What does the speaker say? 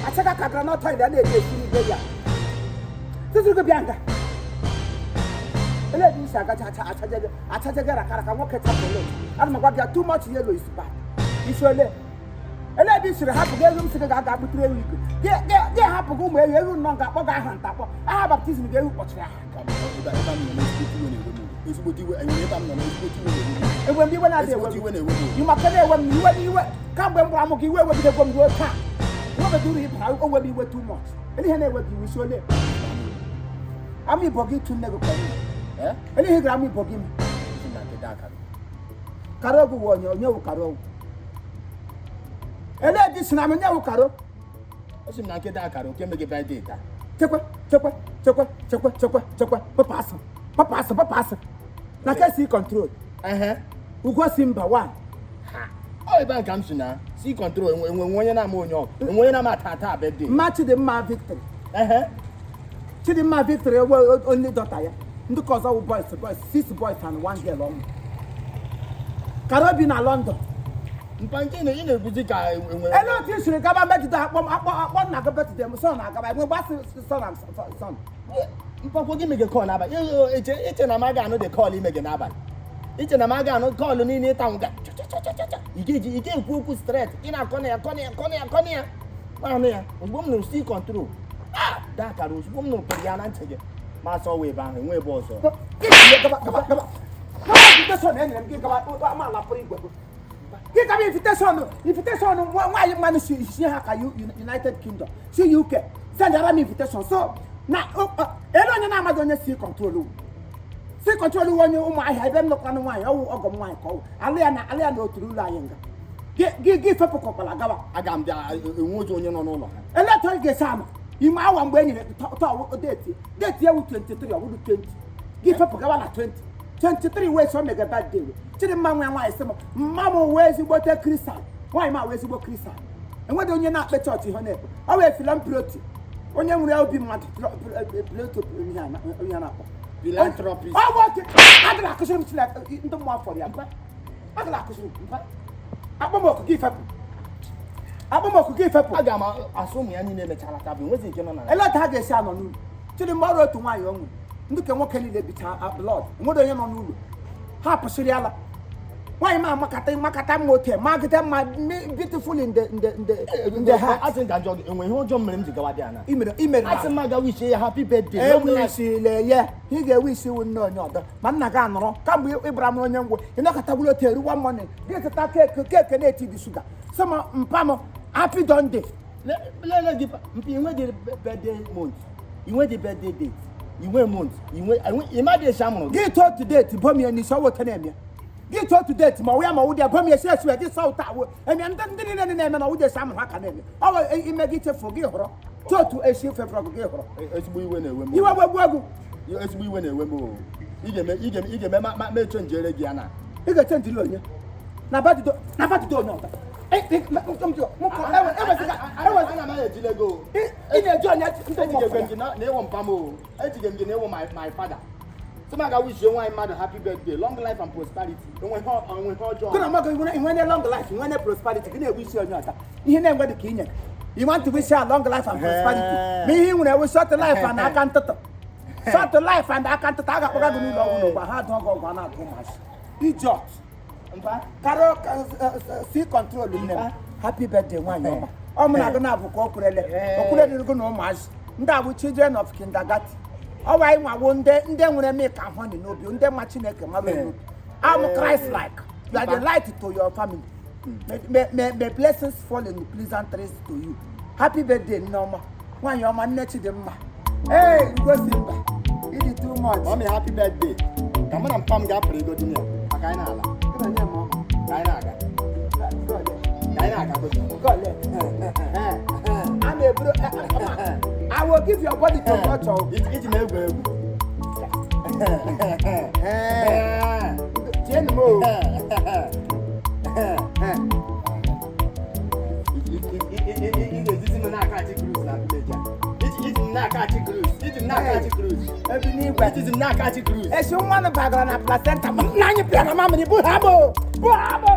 Achaga ka groundnut oil a na-eji esi n'igwe ya. Tụtụrụ gị bịa nga. Ele ebe isi agacha acha achajaga achajaga rakaraka nwoke chapụlụ. Ana m agwa gị, too much yellow is bad. Isi ole? Ele ebe i siri hapụ gị ewu m sị gị ga-aga gbutere ewu iko. Gị hapụ gị ụmụ ewu ewu nọ ga-akpọ gị aha ntakpọ. Aha baptism gị ewu kpọchiri aha. Ebe m nọ n'ezigbote iwe na-ewe m. Ezigbote iwe, enwere ebe m nọ n'ezigbote iwe na-ewe m. Enwe mgbe iwe na-adị ewe Ezigbote m. iwe na-ewe m. Ị maka na-ewe m iwe n'iwe kamgbe m gwara m gị, iwe ewegidegwo m ruo taa. Nwebeghị uru ịbara o we m iwe too much. Ele ihe na-ewe gị iwe isi ole? Ama ibo gị tụ nne gị kọrọ. Eh? Ele ihe gara ama ibo gị m. Isi na nke dị akara. Kara ogwu wụ onye onye wụ kara ogwu. Ele dị si na m onye wụ karo. Esi m na nke dị akara oke mege birthday taa. Chekwe, chekwe, chekwe, chekwe, chekwe, chekwe, papa asị, papa asị, papa asị. Na ke si control. Ehe. Ugo si mba one. Ọ ebe a ka m si na si control enwe enwe onye na-ama onye ọ enwe onye na-ama taa taa birthday. Mma Chidimma Victory. Ehe. Chidimma Victory ewe only daughter ya. Ndị ka ọzọ wụ boys, boys, six boys and one girl ọmụ. Karo bi na London. Mpa nke ị na-ekwuzi ka enwe. Ele otu i siri gaba megide akpọ akpọ akpọ nna gị birthday m son agaba enwe gbasị son and son. Mpakwa gị mege call n'abalị. Eche na m aga anụ the call imege n'abalị. Iche na m aga anụ call niile ịta nga. Ị ga-eji ị ga-ekwu okwu straight. Ị na-akọ na ya kọ na ya kọ na ya kọ na ya. Ma anụ ya ozugbo m nụrụ si control. Ah! Da akara ozugbo m nụrụ pụrụ ya na ntị gị. Ma asọ wee ebe ahụ enwe ebe ọzọ. Gị gaba gaba gaba. Gaba invitation e nyere m gị gaba ama alapụrụ igwe gị. Gị gaba invitation nwaanyị mmanụ si ha ka United Kingdom si UK send ara m invitation so na ele onye na-amaghị onye si control wu si control wu onye ụmụahịa ebe m nọkwanụ nwaanyị ọwụ ọgọ m nwaanyị ka ọwụ alụ ya na alụ ya na oturu ụlọ anyị nga gị fepụ ka ọkpala gawa. Aga m bịa enwe otu onye nọ n'ụlọ ha. Ele otu ị ga-esi ama ime awa mgbe e nyere tọ date ewu 23 ọ bụrụ 20 gị fepụ gawa na 20 23 wee so mega birthday we. Chidimma nwa nwaanyị sị m mma m wee ezigbote Christian nwaanyị ma wee ezigbo Christian enweghị onye na-akpe chọọchị ihe ọ na-ekpe ọ wee philanthropy onye nwere obi mmadụ philanthropy ihe a na-akpọ Philanthropist. Ọ bụ oke agala akụziri m Chineke ndị mmụọ fọrọ ya mpa agala akụziri m mpa akpọmọkụ gị fepụ akpọmọkụ gị fepụ. Aga m asụ ụmụ ya niile mechara taa bụ enwezi nke nọ na. Ele otu ha ga-esi anọ n'ụlọ Chidimma ọrụ otu nwaanyị o nwere ndị ke nwoke niile bicha blood enwere onye nọ n'ụlọ ha pụsịrị ala nwaanyị ma amakata makata mma otu magide mma beautiful in the heart. Asị ka njọ gị enwe ihe ọjọọ mere m ji gawa dị ana. Imere imere. Asị m aga wish ya happy birthday. Ewisile ya ị ga-ewisi iwu nne onye ọdọ ma nna gị anọrọ kamgbe ịbara m onye ngwụ ị nọkọtagburu otu eru one morning gị zụta cake cake na-eti dị sugar sị m mpa m happy Sunday. Lele gị mpi inwe dị birthday month inwe dị birthday date inwe month inwe ịmadị esi amụrụ gị. Gị tụọ otu date bomie n'isi ọwụ otu na-eme gị tụọ otu date ma ọwụ ya ma ọwụ dị ya bomie esi esi gị sọ ụta awụ eme ndị niile na-eme na ọwụ dị esi amụrụ ha ka na-eme ọwụ ime gị chefuo gị họrọ tụọ otu esi fefọrọ gị họrọ. Ezigbo iwe na-ewe m. Iwe gbegbu egwu. Ezigbo iwe na-ewe m o. Ị ga-eme ma eche njere gị ya na. Ị ga-eche njiri onye na badido na badido onye ọzọ. Ana m ejile go. Ị na-eji onye ndị Ejigegwe m gị na ịwụ mpa m o. Ejige m gị na ịwụ my father. Sị m aga wish nwaanyị mmadụ happy birthday, long life and prosperity. Enwe ihe ọjọọ. Gị na mmadụ nwere long life nwere prosperity gị na-ewu isi onye ọzọ ihe na-enwe dị ka inye you want to wish her long life and prosperity ma ihe ị nwere ewu short life and aka ntụtụ short life and aka ntụtụ a ga-akpọga gị n'ụlọ ọgwụ n'ụgba ha dụọ gị ọgwụ a na-agụ ụmụazị idiot. Mpa. Karo si control nne m happy birthday nwaanyị ọma ọ mụ na gị na-abụ ka o kwurele okwure dịrị gị na ụmụazị ndị abụ children of kindergarten ọ bụ anyị nwawo ndị nwere milk and honey n'obi ndị ma Chineke mara n'obi. I'm Christ like. You are the light to your family. May blessings fall in pleasantries to you. Happy birthday nneọma nwaanyị ọma nne Chidimma. Ee, ngosi mba ịdị too much. Mommy, happy birthday. Ka mụ na mpa m ga-apụrụ ego dị ya maka anyị na-ala. Gị na nye m ọma. Ka anyị na-aga. Ka anyị na-aga gosi. A na-eburu I will give your body to culture. Iji na-egwu egwu. Tienụ m o. Ị ga-ejizi m na-akachi cruise na village a. Iji m na-akachi cruise. Iji m na-akachi cruise. Ebi n'igwe. Iji m na-akachi cruise. Esi nwanụ bagara na placenta m na anyị pịara mamịrị bụ ha bụ bụ ha bụ.